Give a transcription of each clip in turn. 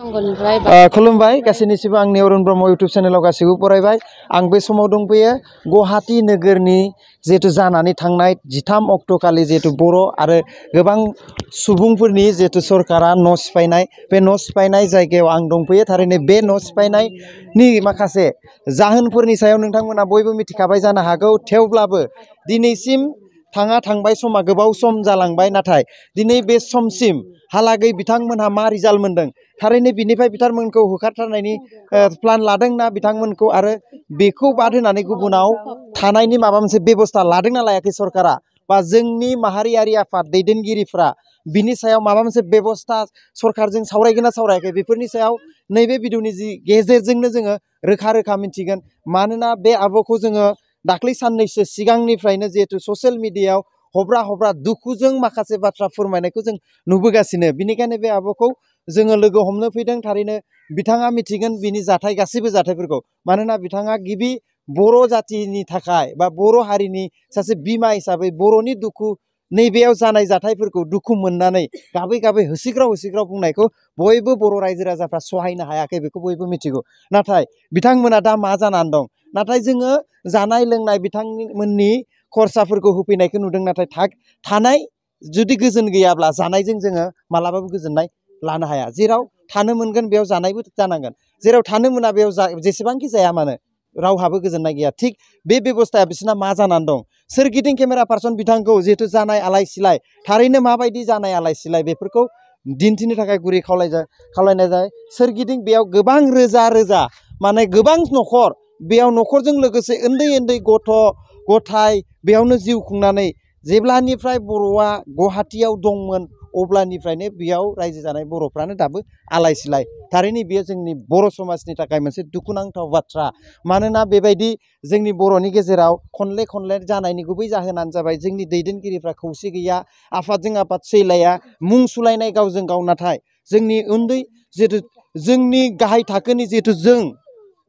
खुलुमबाय गासैनिसिबो आंनि अरुण ब्रह्म इउटुब चेनेलाव गासैबो बरायबाय। आं बे समाव दंफैयो गुवाहाटी नोगोरनि जिहेतु जानानै थांनाय 13 अक्ट'खालि जिहेतु बर' आरो गोबां सुबुंफोरनि जिहेतु सरकारा न' सिफायनाय बे न' सिफायनाय जायगायाव आं दंफैयो। थारैनो बे न' सिफायनायनि माखासे जाहोनफोरनि सायाव नोंथांमोना बयबो मिथिखाबाय जानो हागौ। थेवब्लाबो दिनैसिम थांबाय समा गोबाव सम जालांबाय, नाथाय दिनै बे समसिम हालागै बिथांमोनहा मा रिजाल्ट मोनदों, थारैनो बिनिफ्राय बिथांमोनखौ होखारथारनायनि प्लान लादोंना बिथांमोनखौ, आरो बेखौ बाद होनानै गुबुनाव थानायनि माबा मोनसे बेबस्था लादोंना लायाखै सरकारा बा जोंनि माहारियारि आफाद दैदेनगिरिफ्रा बिनि सायाव माबा मोनसे बेबस्था सरकारजों सावरायगोन ना सावरायाखै, बेफोरनि सायाव नैबे भिडिअनि गेजेरजोंनो जोङो रोखा रोखा मिथिगोन। मानोना बे आब'खौ जोङो दाख्लै साननैसो सिगांनिफ्रायनो जिहेतु ससियेल मिडियायाव हब्रा हब्रा दुखुजों माखासे बाथ्रा फोरमायनायखौ जों नुबोगासिनो। बिनिखायनो बे आब'खौ जोङो लोगो हमनो फैदों। थारैनो बिथाङा मिथिगोन बिनि गासैबो जाथायफोरखौ। मानोना बिथाङा गिबि बर' जातिनि थाखाय बा बर' हारिनि सासे बिमा हिसाबै बर'नि दुखु नैबेयाव जानाय जाथायफोरखौ दुखु मोननानै गाबै गाबै होसिख्राव बुंनायखौ बयबो बर' रायजो राजाफ्रा सहायनो हायाखै, बेखौ बयबो मिथिगौ। नाथाय बिथांमोना दा मा जानानै दं, नाथाय जोङो जानाय लोंनाय बिथांमोननि खरसाफोरखौ होफैनायखौ नुदों। नाथाय थानाय जुदि गोजोन गैयाब्ला जानायजों जोङो मालाबाबो गोजोननाय लानो हाया। जेराव थानो मोनगोन बेयाव जानायबो जानांगोन, जेराव थानो मोना बेयाव जेसेबांखि जाया मानो रावहाबो गोजोननाय गैया। थिग बे बेबस्थाया बिसोरना मा जानानै दं। सोरगिदिं केमेरा पार्सन बिथांखौ जिहेतु जानाय आलाय सिलाय, थारैनो माबायदि जानाय आलाय सिलाय बेफोरखौ दिन्थिनो थाखाय गुरै खावलायनाय जाय। सोरगिदिं बेयाव गोबां रोजा रोजा माने गोबां न'खर, बेयाव न'खरजों लोगोसे उन्दै उन्दै गथ' गथाय बेयावनो जिउ खुंनानै जेब्लानिफ्राय बर'आ गुवाहाटीयाव दंमोन अब्लानिफ्रायनो बेयाव रायजो जानाय बर'फ्रानो दाबो आलाय सिलाय। थारैनो बेयो जोंनि बर' समाजनि थाखाय मोनसे दुखुनांथाव बाथ्रा। मानोना बेबायदि जोंनि बर'नि गेजेराव खनले खनले जानायनि गुबै जाहोनानो जाबाय जोंनि दैदेनगिरिफ्रा खौसे गैया, आफादजों आफाद सैलाया, मुं सुलायनाय गावजों गाव। नाथाय जोंनि उन्दै जिहेतु जोंनि गाहाय थाखोनि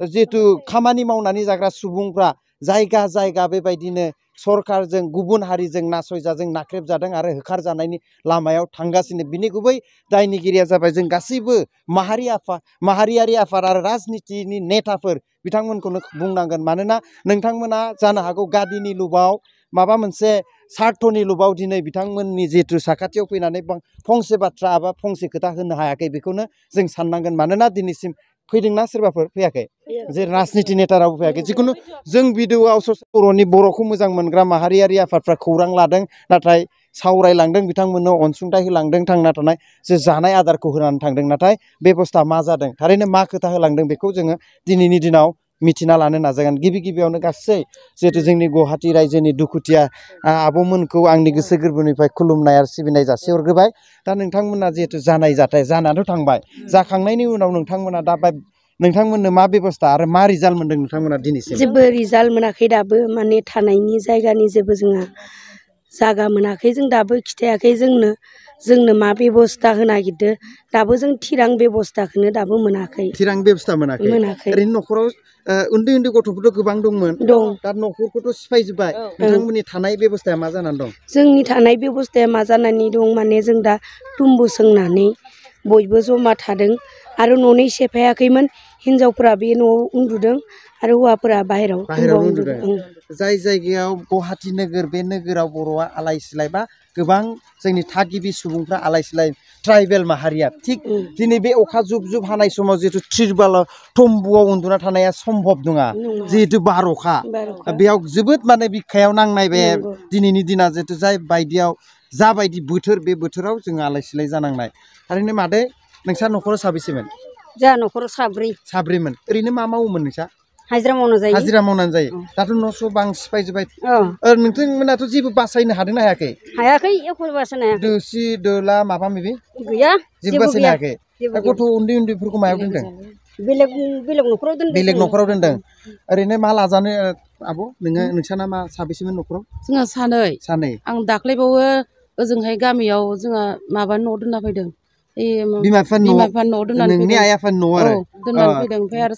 जिहेतु खामानि मावनानै जाग्रा सुबुंफ्रा जायगा जायगा बेबायदिनो सरकारजों गुबुन हारिजों नासयजाजों नाख्रेबजादों आरो होखारजानायनि लामायाव थांगासिनो। बिनि गुबै दायनिगिरिया जाबाय जों गासैबो माहारियारि आफाद आरो राजनितिनि नेताफोर बिथांमोनखौनो बुंनांगोन। मानोना नोंथांमोना जानो हागौ गादिनि लुबाव माबा मोनसे सार्थनि लुबाव दिनै बिथांमोननि जिहेतु साखाथियाव फैनानै फंसे बाथ्रा एबा फंसे खोथा होनो हायाखै, बेखौनो जों साननांगोन। मानोना दिनैसिम फैदोंना सोरबाफोर फैयाखै, जे राजनिति नेता रावबो फैयाखै। जिखुनु जों भिडिअआव बर'खौ मोजां मोनग्रा माहारियारि आफादफ्रा खौरां लादों, नाथाय सावरायलांदों, बिथांमोननो अनसुंथाइ होलांदों, थांना थानाय जे जानाय आदारखौ होनानै थांदों। नाथाय बेबस्था मा जादों, थारैनो मा खोथा होलांदों, बेखौ जोङो दिनैनि दिनाव मिथिना लानो नाजागोन। गिबियावनो गासै जिहेतु जोंनि गुवाहाटी रायजोनि दुखुथिया आब'मोनखौ आंनि गोसो गोरबोनिफ्राय खुलुमनाय आरो सिबिनाय जासिहरग्रोबाय। दा नोंथांमोना जिहेतु जानाय जाथाय जानानैथ' थांबाय, जाखांनायनि उनाव नोंथांमोना दा नोंथांमोननो मा बेबस्था आरो मा रिजाल्ट मोनदों नोंथांमोना दिनैसिम? जेबो रिजाल्ट मोनाखै दाबो, माने थानायनि जायगानि जेबो जोंहा जागा मोनाखै। जों दाबो खिथायाखै जोंनो मा बेबस्था होनो नागिरदो, दाबो जों थिरां बेबस्थाखौनो दाबो मोनाखै। थिरां बेबस्था मोनाखै। ओरैनो न'खराव उन्दै उन्दै गथ'फोरथ' गोबां दंमोन, दा न'खरखौथ' सिफायजोब्बाय। नोंथांमोननि थानाय बेबस्थाया मा जानानै दं? जोंनि थानाय बेबस्थाया मा जानानै दं, माने जों दा तुम्बु सोंनानै बयबो जमा थादों आरो न'नै सेफायाखैमोन। हिनजावफोरा बे न'आव उन्दुदों आरो हौवाफोरा बाहेरायाव उन्दुदों। जाय जायगायाव गुवाहाटी नोगोर, बे नोगोराव बर'आ आलाय सिलाय बा गोबां जोंनि थागिबि सुबुंफ्रा आलाय सिलाय, ट्राइबेल माहारिया। थिग दिनै बे अखा जुब जुब हानाय समाव जिहेतु त्रिरपाल तम्बुआव उन्दुना थानाया सम्भब नङा, जिहेतु बार'खा बेयाव जोबोद माने बिखायाव नांनाय बे दिनैनि दिना जिहेतु जाय बायदियाव जाबायदि बोथोर, बे बोथोराव जोङो आलाय सिलाय जानांनाय। थारैनो मादै, नोंस्रा न'खराव साबेसेमोन? जोंहा न'खराव साब्रैमोन। ओरैनो मा मावोमोन नोंस्रा? हाजिरा मावनानै जायो। दाथ' न' बां सिफायजोब्बाय। नोंथांमोनाथ' जेबो बासायनो हादोंना हायाखै? एख' बासायनो हायाखै। दोसि दोला माबा माबि गैया, जेबो बासायनो हायाखै। गथ' उन्दै उन्दैफोरखौ मायाव दोनदों? बेलेग न'खराव दोनदों। ओरैनो मा लाजानो आब' नोंसाना मा साबेसेमोन न'खराव? जोंहा सानै। आं दाख्लैबावो ओजोंहाय गामियाव जोंहा माबा न' दोनना फैदों। बिमा बिफानि न'आव दोननानै नोंनि आइ आफानि न' आरो दोननानै फैदों। ओमफ्राय आरो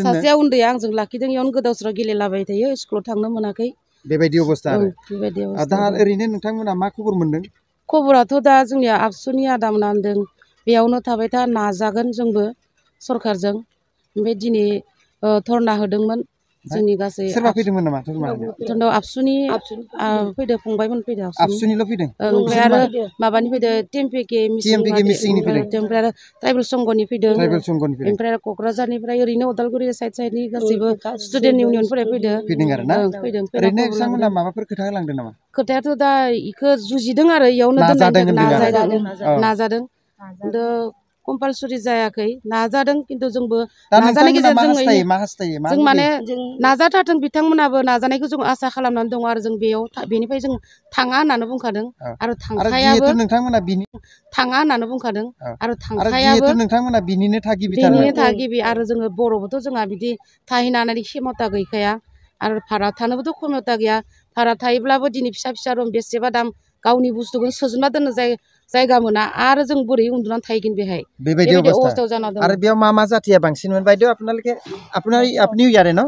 सासेया उन्दैया आंजों लाखिदों, इयावनो गोदाव सोराव गेलेलाबाय थायो, स्कुलाव थांनो मोनाखै। बेबायदि अबस्था आरो बेबायदि दा ओरैनो नोंथांमोना मा खबर मोनदों? खबराथ' दा जोंनिया आबसुनि आदामोना होनदों बेयावनो थाबाय था नाजागोन जोंबो सरकारजों। ओमफ्राय दिनै धरना होदोंमोन जोंनि गासै सोरबा फैदोंमोन नामा जोंनाव आबसुनि फैदो फंबायमोन फैदो आबसुनिल' फैदों ओमफ्राय आरो माबानि फैदो टिएमपिके मिसिंनि फैदों ओमफ्राय आरो ट्राइबेल संघनि फैदों ट्राइबेल संघनि फैदों ओमफ्राय आरो क'क्राझारनिफ्राय ओरैनो उदालगुरि साइडनि गासैबो स्टुडेन्ट इउनियनफोरा फैदों आरो ना फैदों ओरैनो बिथांमोना माबाफोर खोथा होलांदों नामा खोथायाथ' दा इखो जुजिदों आरो इयावनो नाजादों खिन्थु कम्पालसरि जायाखै नाजादों खिन्थु जोंबो नाजानायनि गेजेरजों जों माने नाजाथारथों बिथांमोनाबो नाजानायखौ जों आसा खालामनानै दङ आरो जों बेयाव बेनिफ्राय जों थाङा होननानै बुंखादों आरो थांखायाबो नोंथांमोना बिनि थाङा होननानै बुंखादों आरो थांखायाबो नोंथांमोना बिनिनो थागिबि आरो जोङो बर'बोथ' जोंहा बिदि थाहैनो हानायनि खेमथा गैखाया आरो भारा थानोबोथ' खेमथा गैया भारा थायोब्लाबो दिनै फिसा फिसा रुम बेसेबा दाम गावनि बुस्थुखौनो सोजोबना दोननो जायगा मोना आरो जों बोरै उन्दुनानै थाहैगोन बेबायदि अबस्थायाव जाना दं आरो बेयाव मा जातिया बांसिनमोन বাইদেউ আপোনালোকে আপনিও ইয়াৰে ন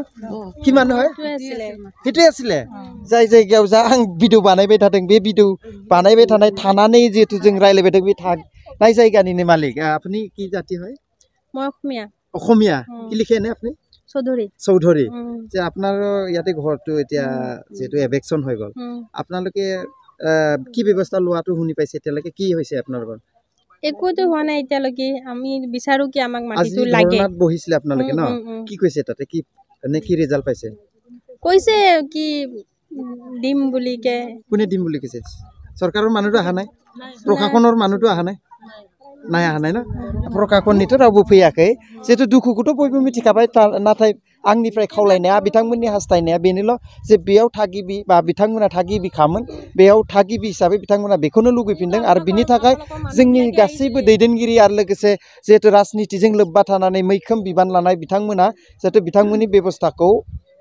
কিমান হয় সেইটোৱে আছিলে जाय जायगायाव जा आं भिडिअ बानायबाय थादों बे भिडिअ बानायबाय थानाय थानानै जिहेतु जों रायलायबाय थादों बे थानाय जायगानिनो मालिक আপুনি কি জাতি হয় মই অসমীয়া কি লিখে এনে আপুনি চৌধুৰী যে আপোনাৰ ইয়াতে ঘৰটো এতিয়া যেটো এভেকশন হৈ গ'ল আপোনালোকে কি ব্যৱস্থা লোৱাটো শুনি পাইছে এতিয়ালৈকে কি হৈছে আপোনালোকৰ একোটো হোৱা নাই এতিয়ালৈকে আমি বিচাৰো কি আমাক মাটিটো লাগে আজি বহিছিলে আপোনালোকে ন কি কৈছে তাতে কি নে কি ৰিজাল্ট পাইছে কৈছে কি দিম বুলি কে কোনে দিম বুলি কৈছে চৰকাৰৰ মানুহটো আহা নাই প্ৰশাসনৰ মানুহটো আহা নাই আহা নাই ন प्रशासननिथ' रावबो फैयाखै जेतु दुखुखौथ' बयबो मिथिखाबाय नाथाय आंनिफ्राय खावलायनाया बिथांमोननि हास्थायनाया बेनोल' जे बेयाव थागिबि बा बिथांमोना थागिबि खामोन बेयाव थागिबि हिसाबै बिथांमोना बेखौनो लुगैफिनदों आरो बिनि थाखाय जोंनि गासैबो दैदेनगिरि आरो लोगोसे जेतु राजनितिजों लोब्बा थानानै मैखोम बिबान लानाय बिथांमोना जाहाथे बिथांमोननि बेबस्थाखौ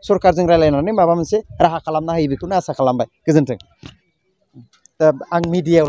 सरकारजों रायलायनानै माबा मोनसे राहा खालामनो हायो बेखौनो आसा खालामबाय गोजोन्थों दा आं मिडियायाव